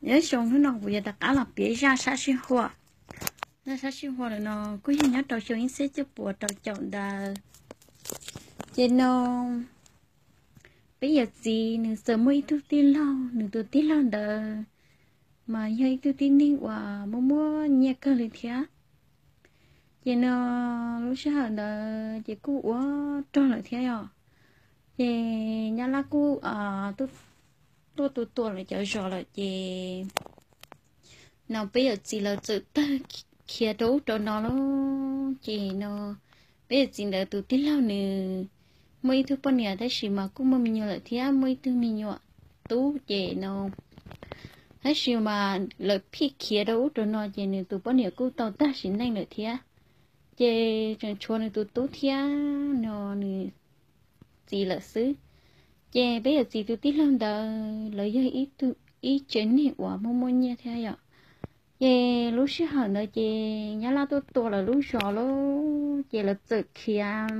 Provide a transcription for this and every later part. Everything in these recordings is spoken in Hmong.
Nyob zoo hnub no kuv yuav rov qab los piav zaj sab sij huam. Zaj sab sij huam no kuj yog nyob rau xyoo ib txhiab cuaj puas rau caum ntawd. Ces no peb yawm txiv nws txawm muaj ib tug tij laug, nws tus tij laug ntawd mas yog ib tug tib neeg uas muaj muaj nyiaj kawg li thiab. Ces no lub sij hawm ntawd ces kuj ua rog lawm thiab os. Ces nyab laj kuj tuaj tu tua lawv cov zos lawm ces no peb yawm txiv lawv txawm tawg khiav rau ub rau no lawm. Ces no peb yawm txiv ntawd tus tij laug nws muaj ib tug poj niam tab sis mas kuj muaj me nyuam lawm thiab, muaj ib tug me nyuam tub ces no tab sis mas lawv phij khiav rau ub rau no ces nws tus poj niam kuj tau tag sim neej lawm thiab. Ces tseem tshuav nws tus tub thiab no nws txiv lawm xwb. Ces peb yawm txiv tus tij laug ntawd lawv yog ib tug, ib tsev neeg uas muaj muaj nyiaj thiab yom. Ces lub sij hawm ntawd ces nyab laj tuaj tua lawv lub zos lawm ces lawv txawm khiav,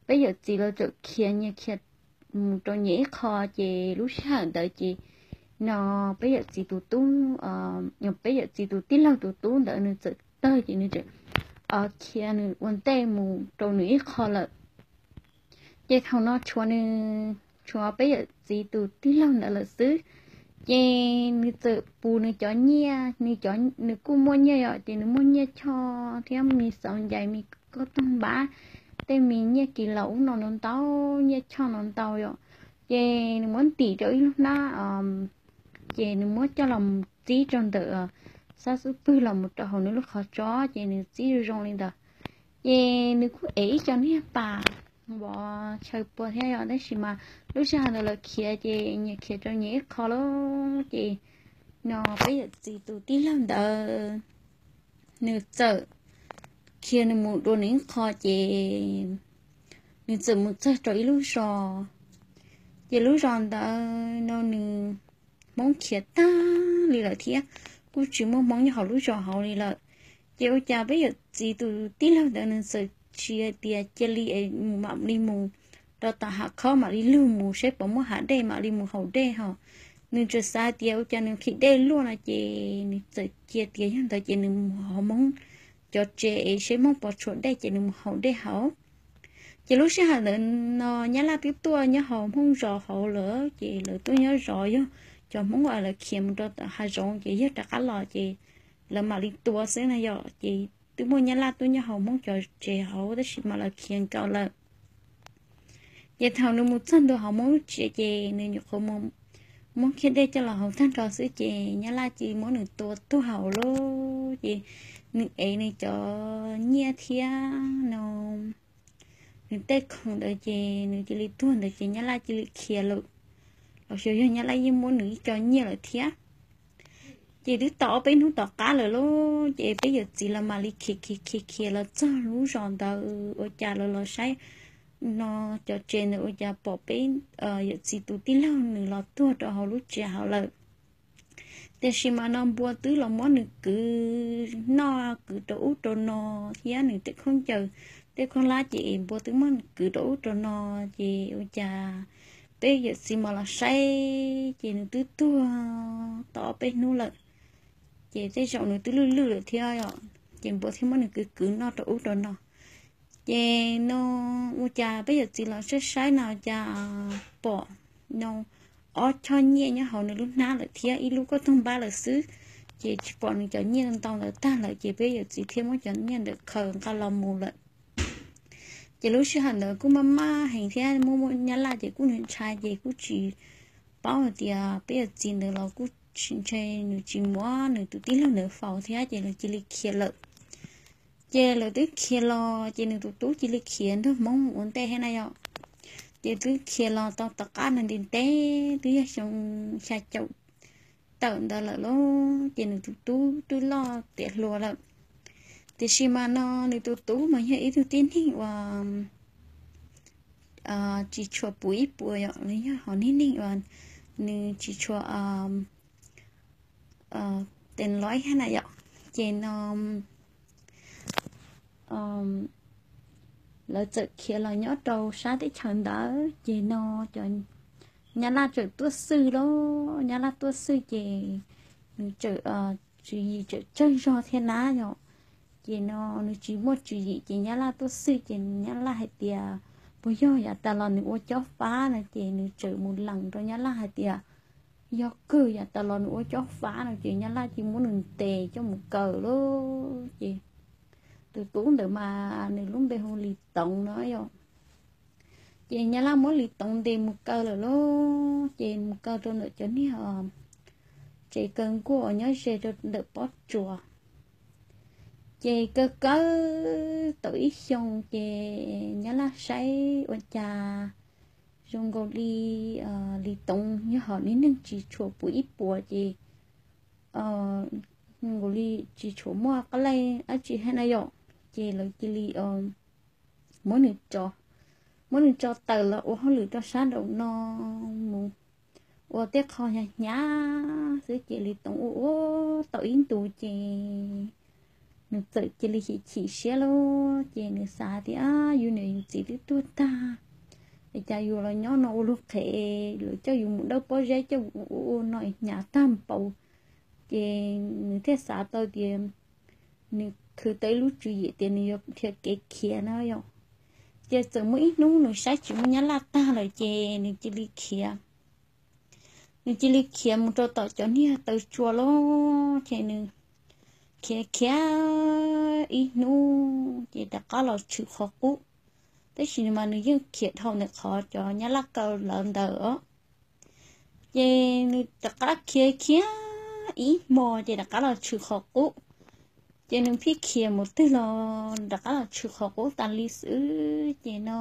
peb yawm txiv lawv txawm khiav nyias khiav mus rau nyias ib qho. Ces lub sij hawm ntawd ces no peb yawm txiv tus tub, peb yawm txiv tus tij laug tus tub ntawd nws txawm tawg ces nws txawm khiav nws ua ntej mus rau nws ib qho lawm. Ces thaum no tshuav nws, tshuav peb yawm txiv tus tij laug ntawd lawm xwb. Ces nws txawm pus nws cov nyiaj, nws kuj muaj nyiaj yom, ces nws muaj nyiaj choj thiab me xauv ncais, me kauj toog npab, tej me nyiaj kis laus ub no ntau ntau, nyiaj choj no ntau yom. Ces nws muab ntim rau ib lub hnab, ces nws muab coj los txib rau ntawm sab xub pwg los mus rau hauv nws lub qhov tso, ces nws txib zoo zoo li ntawd. Ces nws kuj ev ib co niag pas vov chaw pua thiab yom, tab sis mas lub sij hawm ntawd lawv khiav ces nyias khiav rau nyias ib qho lawm. Ces no peb yawm txiv tus tij laug ntawd nws txawm khiav nws mus dua nws ib qho ces nws txawm mus txog rau ib lub zos. Ces lub zos ntawd no nws Hmoob khiav tag li lawm thiab, kuj tsis muaj Hmoob nyob hauv lub zos hauv li lawm. Ces ua cas peb yawm txiv tus tij laug ntawd nws txawm tsis hais tias cia li es mus mam li mus rau tom hav khob mam li lug mus saib puas muaj hav dej mam li mus haus dej ho. Nws txawm xav tias ua cas nws nqhis dej luaj no ces nws txawm cia tias yog ntawd ces nws mus hauv Hmoob cov tsev es saib Hmoob puas tshuav dej ces nws mus haus dej hauv. Ces lub sij hawm ntawd no nyab laj twb tuaj nyob hauv Hmoob zos hauv lawm, ces lawv tuaj nyob zos yog cov Hmoob uas lawv khiav mus rau tom hav zoov ces yog rov qab los ces lawv mam li tua xwb na yom. Ces twb muaj nyab laj tuaj nyob hauv Hmoob cov tsev hauv tab sis mas lawv khiav nkaus lawm. Ces thaum nws mus txog ntua hauv Hmoob lub tsev ces nws nyuam qhuav mus muab kiag dej coj los haus tag nrho xwb ces nyab laj cia li muab nws tua tuag hauv lawm. Ces nws ev nws cov nyiaj thiab no nws tej khoom ntawd ces nws cia li tuag ntawd ces nyab laj cia li khiav lawm, los xyov yog nyab laj yeej muab nws ib co nyiaj lawm thiab. Ces twb tau ob peb hnub tom qab lawm lauj, ces peb yawm txiv los mam li khiav khiav khiav khiav los txog lub zos ntawd ua cas lawv los saib no cov tsev ntawd ua cas pom peb yawm txiv tus tij laug nws los tuag rau hauv lub tsev hauv lawm. Tiam sis mas no npua twb los muab nws kwv noj kwv rau ub rau no thiab nws tej khaub ncaws tej khaub hlab ces npua twb muab nws kwv rau ub rau no ces ua cas peb yawm txiv mas los saib ces nws twb tuag tau ob peb hnub lawm. Ces tej zaum nws twb lwj lwj lawm thiab os, ces npua thiaj muab nws kwv kwv noj rau ub rau no. Ces no ua cas peb yawm txiv los saib saib no cas pom no ob choj nyiaj nyob hauv nws lub hnab lawm thiab ib lub kauj toog npab lawm xwb. Ces tsis pom nws cov nyiaj ntau ntawd tag lawm ces peb yawm txiv thiaj muab cov nyiaj ntawd khaws nqa los mus lawm. Ces lub sij hawm ntawd kuj maj maj heev thiab muaj muaj nyab laj ces kuj ntshai ces kuj tsis paub hais tias peb yawm txiv ntawd los kuj tsis ntshai, nws tsis muab nws tus tij laug ntawd faus thiab ces lawv cia li khiav lawm. Ces lawv twb khiav los ces nws tus tub cia li khiav nrog Hmoob ua ntej thiab na yom. Ces twb khiav los tau tom qab no ntev ntev twb yog xyoo xya caum tawm ntawd lawm lauj, ces nws tus tub twb loj tiav hluas lawm. Tiam sis mas no nws tus tub mas yog ib tug tib neeg uas tsis tshua puv ib puas yom, los yog hom niag neeg uas nws tsis tshua tes lov ib hab na yom. Ces no lawv txawm khiav los nyob rau sab teb chaws ntawd ces no cov nyab laj txawm tuaj xwj lauj, nyab laj tuaj xwj ces nws tseem tswv yim tseem tsawg zog thiab na yom. Ces no nws tsis muaj tswv yim ces nyab laj tuaj xwb ces nyab laj hais tias puas yog yav tas los nws ua cob fab no ces nws tseem mus lees rau nyab laj hais tias yog kawg yav tas los nws ua cob fab no ces nyab laj cia muab nws ntes coj mus kaw lawm ces tus tub ntawd mas nws lub npe hu Lis Toov no yom. Ces nyab laj muab Lis Toov ntes mus kaw lawm lauj, ces mus kaw rau ntawm cov niag tsev kaw nkuaj uas nyob ze rau ntawm pob tsuas. Ces kaw kaw tau ib xyoo ces nyab laj saib ua cas zoo nkaus li Lis Toov yog hom niag neeg tsis tshua puv ib puas ces zoo nkaus li tsis tshua muaj qab laij dab tsi thiab na yom. Ces lawv cia li muab nws tso, muab nws tso tawm los ua hauj lwm rau sab nraum no mus ua tej qho hnyav hnyav xwb ces Lis Toov ua ua tau ib ntus ces nws txawm cia li chim chim siab lauj, ces nws xav tias yus niam yus txiv twb tuag tag es cas yus los nyob no ua luag qhev, lawv coj yus mus dawb pob zeb coj mus ua ua no hnyav tag npaum. Ces nws thiaj xav tau tias nws khwv tau ib lub tswv yim tias nws yuav nrhiav kev khiav no yom. Ces txawm muaj ib hnub nws saib tsis muaj nyab laj tag lawm ces nws cia li khiav. Nws cia li khiav mus rau tom cov niag taw tsua lauj, ces nws khiav khiav ib hnub ces rov qab los tshwm qhov qub. Tab sis mas nws yeej khiav dhau ntawm qhov cov nyab laj kaw lawv ntawd os. Ces nws rov qab khiav khiav ib hmo ces rov qab los tshwm qhov qub. Ces nws pheej khiav mus twg los rov qab los tshwm qhov qub tas li xwb ces no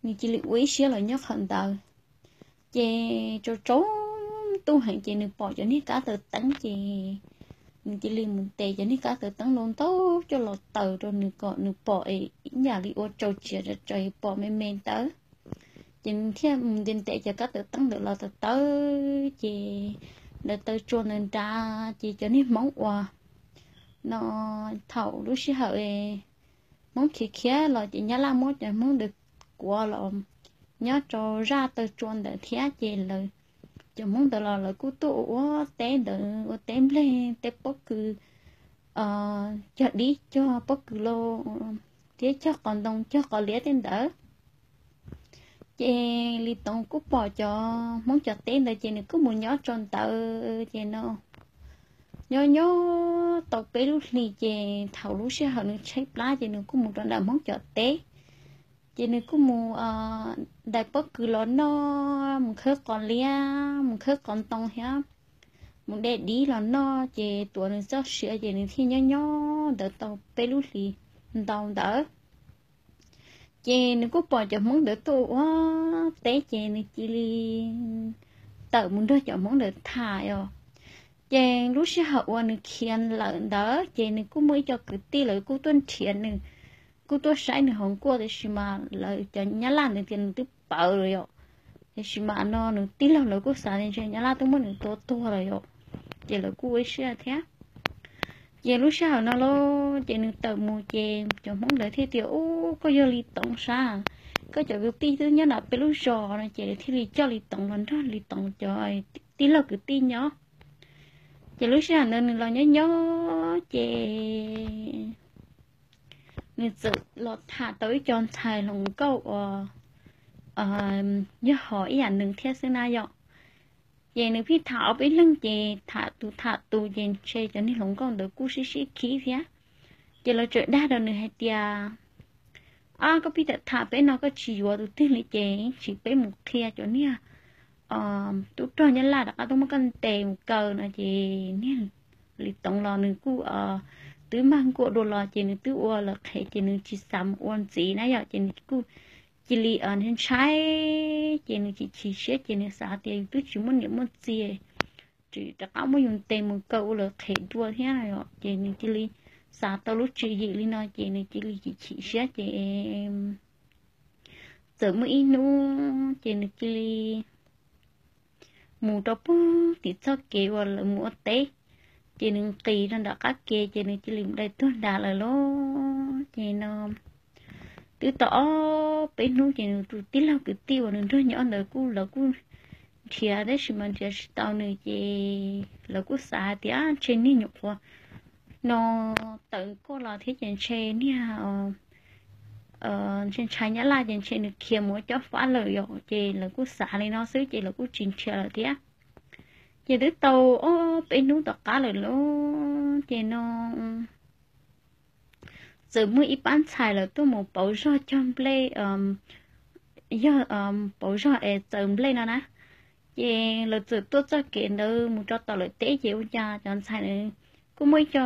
nws cia li ua ib siab los nyob qhov ntawd. Ces tsaus tsaus ntuj heev ces nws pom cov niag kab taws teeb ces nws cia li mus ntes cov niag kab taws teeb ntau ntau coj los taws rau nws kom nws pom es ib yam li ua tsaus tsiav tsaus pom me me ntawd. Ces nws thiaj mus ntes ntes cov kab taws teeb ntawd los tawm tawm ces ntawm taw tsua ntawd nrad ces cov niag hmoob uas no thaum lub sij hawm hmoob khiav khiav los ces nyab laj muab cov hmoob ntawd kuav los nyob rau zaj taw tsua ntawd thiab ces lawv, cov hmoob ntawd los lawv kuj tuaj ua ua teb ntawd, ua teb nplej, teb pob kws, cog dib cog pob kws los thiab cog qos ntoo cog qos liab tej ntawd. Ces Lis Toov kuj pom cov hmoob cov teb ntawd ces nws kuj mus nyob rau ntawd ces no nyob nyob tau peb lub hlis ces thaum lub sij hawm nws tshaib plab ces nws kuj mus rau ntawm hmoob cov teb. Ces nws kuj mus ntais pob kws los noj, mus khawb qos liab, mus khawb qos ntoo thiab mus de dib los noj ces tuav nws txoj sia ces nws thiaj nyob nyob ntawd tau peb lub hlis ntau ntawd. Ces nws kuj pom cov hmoob ntawd tuaj ua teb ces nws cia li tawm mus nrog cov hmoob ntawd tham os. Ces lub sij hawm uas nws khiav lawm ntawd ces nws kuj muaj ib co kwv tij lawv kuj tuaj nrhiav nws, kuj tuaj saib nws hauv nkuaj tiam sis mas lawv cov nyab laj ntawd tias nws twb pawv lawm yom. Tiam sis mas no nws tij laug lawv kuj xav tias ntshe nyab laj twb muab nws tua tuag lawm yom, ces lawv kuj ua ib siab thiab. Ces lub sij hawm no lauj ces nws tawm mus ces cov hmoob ntawd thiaj tias, Ub, koj yog Lis Toov sab, koj cov kwv tij twb nyob nram peb lub zos no ces lawv thiaj li coj Lis Toov los nrog Lis Toov cov tij laug kwv tij nyob. Ces lub sij hawm ntawd nws los nyob nyob ces nws txawm los tham tau ib co ntxhais hluas nkauj uas yog hom ib yam nws thiab xwb na yom. Ces nws pheej tham ob peb leeg ces tham tus tham tus ces ntshe cov niag hluas nkauj ntawd kuj sib sib khib thiab. Ces lawv txawm dag rau nws hais tias, Ab, koj pheej tham tham peb no koj tsis yuav tus twg li ces tsis peb mus qhia cov niag tub rog nyab laj rov qab tuaj muab koj ntes mus kaw no ces niag Lis Toov los nws kuj twb mag nkuaj dua los ces nws twb ua lawv qhev ces nws tsis xav mus ua ntxiv na yom ces nws kuj cia li ntshai ces nws chim chim siab ces nws xav tias yus twb tsis muaj niam muaj txiv, tseem rov qab muab yus ntes mus kaw ua lawv qhev dua thiab no yom ces nws cia li xav tau lub tswv yim li no ces nws cia li chim chim siab ces txawm muaj ib hnub ces nws cia li mus rau puag tim txoj kev uas lawv mus ua teb, ces nws nqis rau nram qab ke ces nws cia li mus dai tuag nrad lawm lauj. Ces no twb tau ob peb hnub ces nws tus tij laug kwv tij uas nws nrog nyob ntawd kuj lawv kuj nrhiav tab sis mas nrhiav tsis tau nws ces lawv kuj xav tias ntshe niag nyuam qhuav no tawm kuaj los thiab ces ntshe niag ntshe ntshai nyab laj ces ntshe nws khiav mus ua cob fab lawm yom, ces lawv kuj xav li no xwb ces lawv kuj tsis nrhiav lawm thiab. Ces twb tau ob peb hnub tom qab lawm lauj, ces no txawm muaj ib pab ntxhais lawv tuaj mus pauv zog cog nplej, yog pauv zog es txaws nplej no na. Ces lawv txawm tuaj txoj kev ntawd mus rau tom lawv teb ces ua cas cov ntxhais ntawd kuj muaj ib co,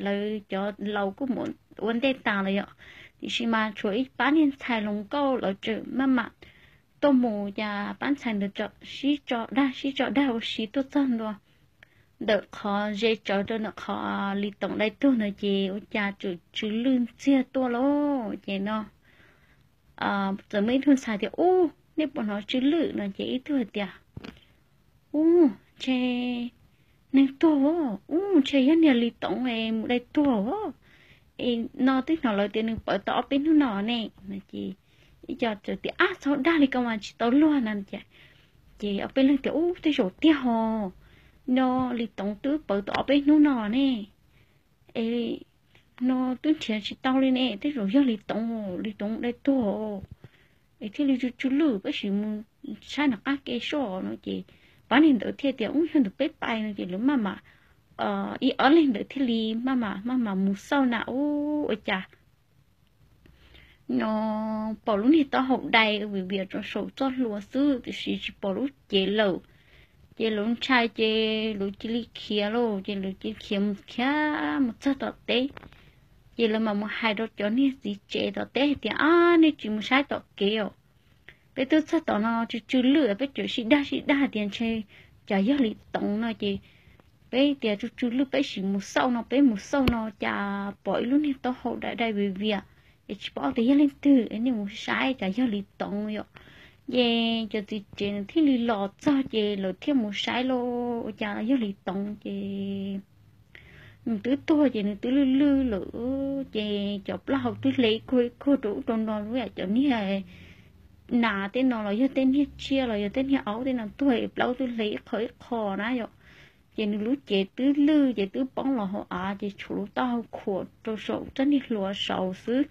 lawv cov laus kuj mus ua ntej tas lawm yom, tiam sis mas tshuav ib pab niag ntxhais hluas nkauj lawv tseem maj mam tuaj mus, cas pab ntxhais ntawd sib tso dag sib tso dag ua si tuaj txog ntua ntawm qhov ze tsawv rau ntawm qhov Lis Toom dai tuag ntawd ces ua cas tseem tsw lwj ntxiag tuaj lauj. Ces no txawm muaj ib tug ntxhais tias, Ub, nej puas hnov tsw lwj? No ces ib tug hais tias, Ub, ntshe neeg tuag, ub, ntshe yog niag Lis Toom es mus dai tuag. Es no twb hnov lawv tias nws pawv tau ob peb hnub no ne. Ces ib co tias, Ab, txhob dag li ko mas tsis tau luag na. Ces ob peb leeg tias, Ub, tej zaum tiag ho, no Lis Toom twb pawv tau ob peb hnub no ne. Es no twb nrhiav tsis tau li ne, tej zaum yog Lis Toom, Lis Toom dai tuag es thiaj li tsw tsw lwj, peb sim mus saib nram qab ke soj no. Ces pab niag ntawd thiaj tias, Ub, yog ntawd peb pais no. Ces lawv maj mam, ib ob leeg ntawd thiaj li maj mam maj mam mus xauj na, ub, ua cas no pom lub niag taub hau dai viam viam rau saum txoj hlua xwb tiam sis tsis pom lub cev lawm. Ces lawv ntshai ces lawv cia li khiav lauj, ces lawv cia li khiav mus khiav mus txog tom teb. Ces lawv mam mus hais rau cov niag txiv tsev tom teb hais tias, Ab, nej tsis mus saib tom kev os, peb twb txog tom no tsw tsw lwj, peb tseem sib dag sib dag tias ntshe cas yog Lis Toom no. Ces peb tias tsw tsw lwj peb sim mus xauj no, peb mus xauj no cas pom ib lub niag taub hau dai dai viam viam, es tsis paub tias yog leej twg, nej mus saib cas yog Lis Toom yom. Ces cov txiv tsev nws thiaj li los txog ces lawv thiaj mus saib lauj, ua cas yog Lis Toom ces nws twb tuag ces nws twb lwj lwj lawm. Ces cov plaub hau twb hle ib kuag ib kuag rau ub rau no, lub yam cov niag nas tej no los yog tej niag tsiaj los yog tej niag aub tej no tuag es plaub twb hle ib qho ib qho na yom. Ces nws lub cev twb lwj ces twb poob los hauv av ces tshuav lub taub hau khuam rau saum txoj niag hlua saud xwb.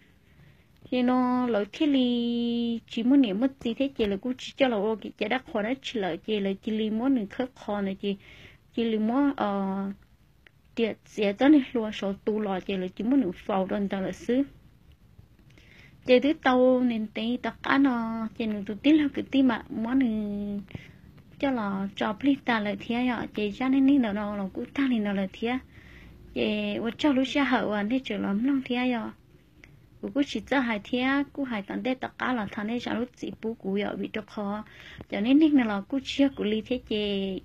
Ces no lawv thiaj li tsis muaj niam muaj txiv thiab ces lawv kuj tsis coj los ua kev cai dab qhuas dab tsi lawm ces lawv cia li muab nws khawb qhov ntawd ces cia li muab riam txiav txoj niag hlua saud tu los ces lawv cia muab nws faus rau ntawd lawm xwb. Ces twb tau ntev ntev tom qab no ces nws tus tij laug kwv tij mam muab nws coj los tso plig tas lawm thiab yom. Ces zaj neej neeg ntawm no los kuj tag li no lawm thiab. Ces ua tsaug lub sij hawm uas nej tseem los mloog thiab yom. Kuv kuj tsis txawj hais thiab kuj hais tom ntej tom qab los thov nej zam lub txim pub kuv yom, vim rau qhov cov neej neeg no los kuj tsis yog kuv li thiab ces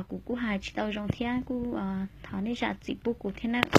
kuv kuj hais tsis tau zoo thiab kuj thov nej zam txim pub kuv thiab nawb.